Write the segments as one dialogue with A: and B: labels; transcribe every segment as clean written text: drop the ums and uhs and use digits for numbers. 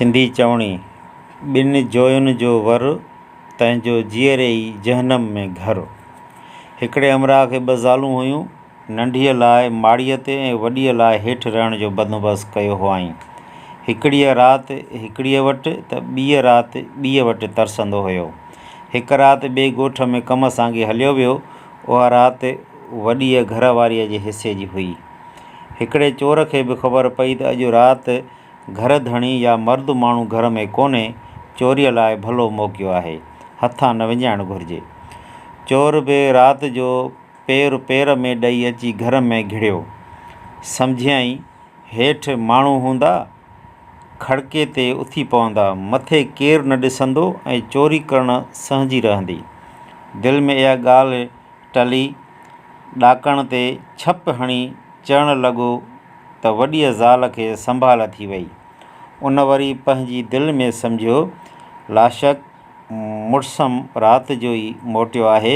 A: سنڌي چوڻي، ٻن جوين جو ور، تنهن جو جيئري ئي جهنم ۾ گهر. هڪڙي همراهه کي ٻه زالون هيون. ننڍيء لاء ماڙيء تي ۽ وڏيء لاء هيٺ رهڻ جو بندوبست ڪيو هئائين. هڪڙيء رات هڪڙيء وٽ ته ٻيء رات ٻيء وٽ ترسندو هيو. هڪ رات ٻئي ڳوٺ ۾ ڪم سانگي هليو ويو. اها رات وڏيء گهر واريء جي حصي جي هئي. هڪڙي چور کي به خبر پئي ته اڄ رات گهر ڌڻي يا مرد ماڻهو گهر ۾ ڪونهي، چوريء لاء ڀلو موقعو آهي، هٿان نه وڃائڻ گهرجي. چور به رات جو پير پير ۾ ڏئي اچي گهر ۾ گهڙيو. سمجهيائين، هيٺ ماڻهو هوندا، کڙڪي تي اٿي پوندا، مٿي ڪير نه ڏسندو ۽ چوري ڪرڻ سهنجي رهندي. دل ۾ اها ڳالهه ٽلي ڏاڪڻ تي ڇپ هڻي چڙهڻ لڳو ته وڏيء زال کي سنڀال ٿي وئي. ان وري پنهنجي دل ۾ سمجهيو، لاشڪ مڙسم رات جو ئي موٽيو آهي،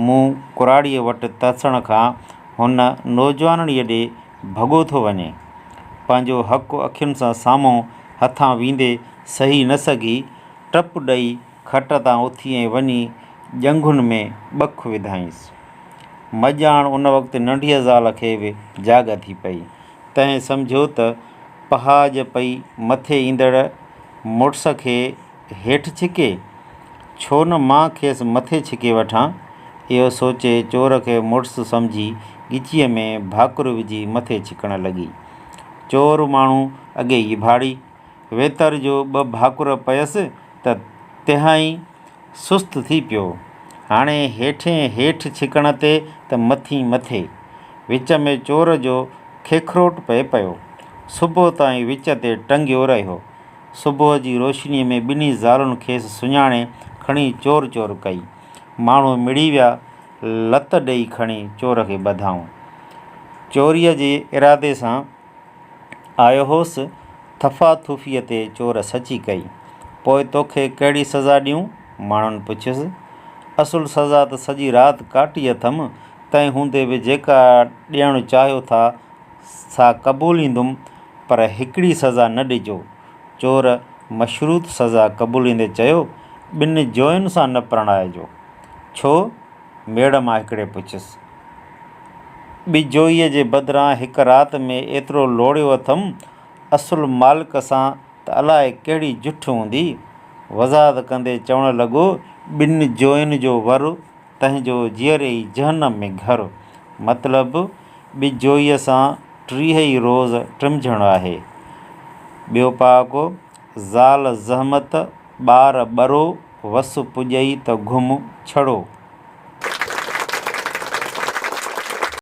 A: مون ڪراڙيء وٽ ترسڻ کان هن نوجوانڙيء ڏي ڀڳو ٿو وڃي. پنهنجو حق اکين سان سامهون هٿان ويندي سهي نه سگهي، ٽپ ڏئي کٽ تان اٿي ۽ وڃي ڄنگهن ۾ ٻک وڌائينس. مڄاڻ ان وقت ننڍيء زال کي به جاڳ ٿي پئي. تنهن سمجهيو ته پهاڄ پئي مٿي ايندڙ مڙس کي هيٺ ڇڪي، ڇو نه مان کيس مٿي ڇڪي وٺان. اهو سوچي چور کي مڙس سمجهي ڳچيء ۾ ڀاڪر وجهي مٿي ڇڪڻ لڳي. چور ماڻهو اڳي ئي ڀاڙي. ويتر جو ٻه ڀاڪر پيس ته تهائين سست ٿي پيو. هاڻي هيٺين هيٺ ڇڪڻ تي ته مٿين مٿي. وچ ۾ چور جو کيکروٽ پئي پيو. صبح تائين وچ تي ٽنگيو رهيو. صبح جي روشنيء ۾ ٻنهي زالن کيس سڃاڻي کڻي چور چور ڪئي. ماڻهو مڙي ويا، لت ڏيئي کڻي چور کي ٻڌائون. چوريء جي ارادي سان آيو هوس، ٿڦا ٿڦيء تي چور سچي ڪئي. پوء توکي ڪهڙي سزا ڏيون؟ ماڻهن پڇيس. اصل سزا ته سڄي رات ڪاٽي اٿم، تنهن هوندي به جيڪا ڏيڻ چاهيو ٿا، سا قبوليندم، پر هڪڙي سزا نه ڏجو. چور مشروط سزا قبوليندي چيو، ٻن جوين سان نه پرڻائجو. ڇو؟ ميڙ مان هڪڙي پڇيس. ٻجوئيء جي بدران هڪ رات ۾ ايترو لوڙيو اٿم، اصل مالڪ سان ته الائي ڪهڙي جٺ هوندي. وضاحت ڪندي چوڻ لڳو، ٻن جوين جو ور، تنهن جو جيئري ئي جهنم ۾ گهر. مطلب ٻجوئيء سان 30 ئي روز ٽمجهڻ آهي. ٻيو پهاڪو، زال زحمت، ٻار ٻرو، وس پڄئي ته گهم ڇڙو.